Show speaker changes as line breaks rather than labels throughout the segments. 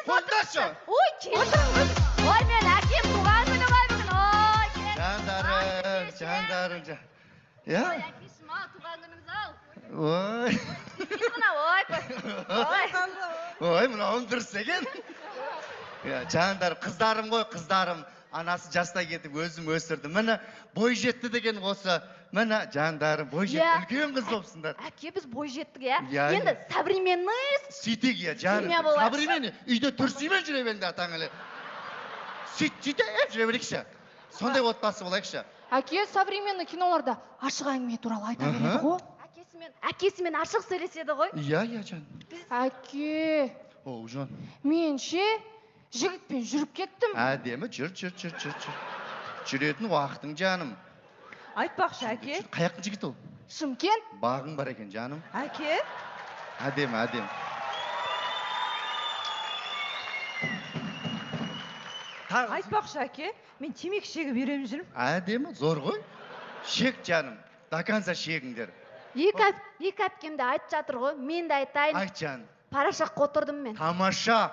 Қойыңдаршы.
Ой, келіңіз. Ой, мен әкем туған күні ғой бүгін. Ой, келіңіз.
Жандарым, жандарым, жан. Иә?
Ой, әкешім ау, туған күніңіз ау.
Ой.
Мына, ой, ой.
Ой, мынауың дұрыс екен. Иә, жандарым, қыздарым ғой, қыздарым. Анасы жастай кетіп өзім өсірдім. Міне, бой жетті деген осы. Міне, жандарым, бой жетті.
Иә.
Үлкен қыз болыпсыңдар.
Әке, біз бой жеттік, иә?
Иә,
Енді
иә.
Современный
Сөйтейік, иә, жаным.
Семья болайықшы.
Современный. Үйде түрсимен жүре беріңдер атаң әлі. Сөйтіп жүре берейікші. Сондай отбасы болайықшы.
Әке, современный киноларда ашық әңгіме туралы айта береді ғой.
Әкесімен ашық сөйлеседі ғой.
Иә, иә, жан.
Әке,
О, жан.
мен ше жігітпен жүріп кеттім.
Әдемі, жүр, жүр, жүр, жүр, жүр. Жүретін уақытың, жаным.
Айтпақшы, әке.
Қаяқтың жігіті ол?
Шымкент.
Бағың бар екен, жаным.
Әке.
Әдемі, әдемі.
Айтпақшы, әке, мен темекі шегіп үйреніп жүрмін.
Әдемі, зор ғой. Шек, жаным. До конца шегіңдер.
Екі әпкем де айтып жатыр ғой, мен де айтайын.
Айт, жаным.
Парашаққа отырдым мен.
Тамаша.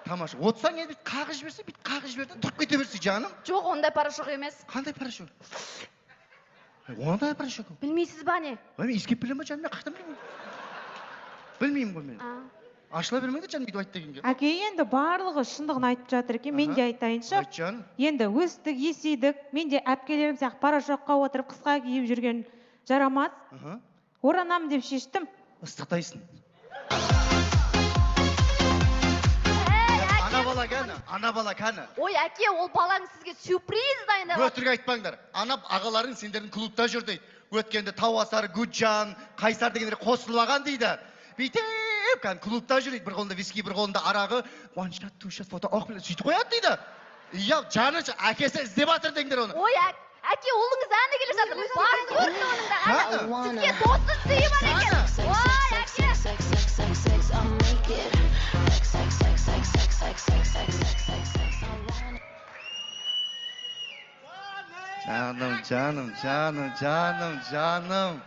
Тамаша. Отырсаң енді бүйтіп қағып жіберсе, бүйтіп қағып жіберді, тұрып кете берсе, жаным.
Жоқ, ондай порошок емес.
Қандай порошок? Ондай порошок.
Білмейсіз ба не?
Ой, мен иіскеп білемін ба, жаным, мен қаяқтан білемін? Білмеймін ғой мен. Ашыла бермеңдер, жаным, бүйтіп айт дегенге.
Әке, енді барлығы шындығын айтып жатыр екен, мен де айтайыншы.
Айт, жаным.
Енді өстік, есейдік, мен де әпкелерім сияқты порошокқа отырып қысқа киіп жүрген жарамас. Оранамын деп шештім.
Ыстықтайсың. Ана бала кәні, ана бала кәні.
Ой, әке, ол балаң сізге сюрприз дайындап
Өтірік айтпаңдар. Ана ағаларың сендердің клубта жүр дейді. Өткенде тау асары, Гүлжан, Қайсар дегендер қосылып алған дейді. Бүйтіп кәні клубта жүр дейді. Бір қолында виски, бір қолында арағы. One shot, two shot, фото, ох, сөйтіп қояды дейді. Иә, жаны, әкесі іздеп жатыр деңдер оны.
Ой, әке, ұлыңыз әні келе жатыр. Бас көрсін оның да, әні.
Кәні.
Сізге тосын сыйы бар екен. Ой, әке.
Жаным, жаным, жаным, жаным, жаным.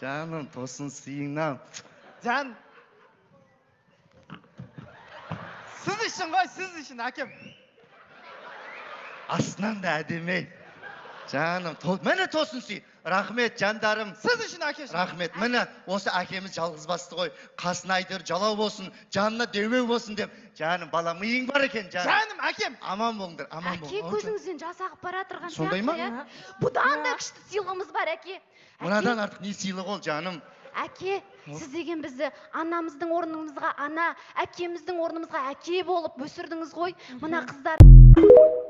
Жаным, тосын сыйыңнан.
Жан. Сіз үшін ғой, сіз үшін, әкем.
Астынан да әдемі. Жаным, міне тосын сый. Рахмет, жандарым.
Сіз үшін, әкешім.
Рахмет. Міне, осы әкеміз жалғыз басты ғой. Қасына әйтеуір жалау болсын, жанына демеу болсын деп. Жаным, бала, миың бар екен, жаным.
Жаным, әкем.
Аман болыңдар, аман
Әке,
болыңдар.
көзіңізден жас ағып бара тұрған
Сондай ма?
сияқты, иә? Бұдан да күшті сыйлығымыз бар, әке.
Мынадан артық не сыйлық ол, жаным?
Әке, сіз деген бізді анамыздың орнымызға ана, әкеміздің орнымызға әке болып өсірдіңіз ғой. Мына қыздар